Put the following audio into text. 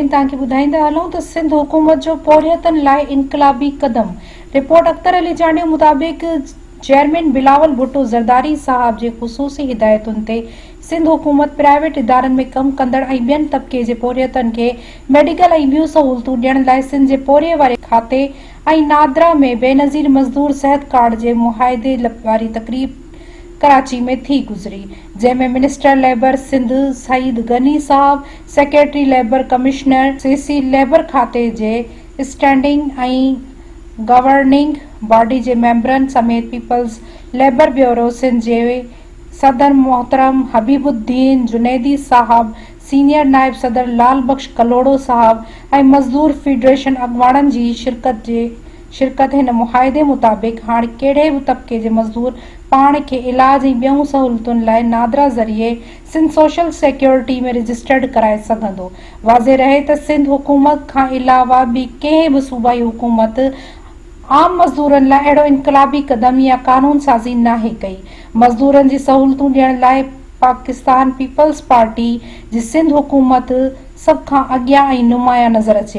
ناظرين توهان کي ٻڌائيندا هلون ته سنڌ حڪومت جو پورهيتن لاء انقلابي قدم رپورٽ اختر علي چانڊيو مطابق چيئرمين بلاول ڀٽو زرداري صاحب جي خصوصي هدايتن تي سنڌ حڪومت پرائيويٽ ادارن ۾ ڪم ڪندڙ ۽ ٻين طبقي جي پورهيتن کي ميڊيڪل ۽ ٻيون سهولتون ڏيڻ لاء سنڌ جي پورهيي واري کاتي ۽ نادرا ۾ بينظير مزدور صحت ڪارڊ جي معاهدي واري تقريب ڪراچي ۾ ٿي گذري، جنهن ۾ منسٽر ليبر سنڌ سعيد غني صاحب، سيڪريٽري ليبر ڪمشنر، سي سي ليبر کاتي جي اسٽينڊنگ ۽ گورننگ باڊي جي ميمبرن سميت پيپلز ليبر بيورو سنڌ جي صدر محترم حبيب الدين جنيدي صاحب، سينيئر نائب صدر لال بخش ڪلهوڙو صاحب ۽ مزدور فيڊريشن اڳواڻن جي شرڪت جي شرڪت هن معاهدي مطابق هاڻ ڪهڙي به طبقي جي مزدور پاڻ کي علاج ۽ ٻين سهولتن لاء نادرا ذريعي سنڌ سوشل سيڪيورٽي ۾ رجسٽرڊ ڪرائي سگهندو. واضح رهي ته سنڌ حڪومت کان علاوه ٻي ڪنهن به صوبائي حڪومت عام مزدورن لاء اهڙو انقلابي قدم يا قانون سازي ناهي ڪئي. مزدورن جي سهولتون ڏيڻ لاء پاڪستان پيپلز پارٽي جي سنڌ حڪومت سڀ کان اڳيان ۽ نمايان نظر اچي.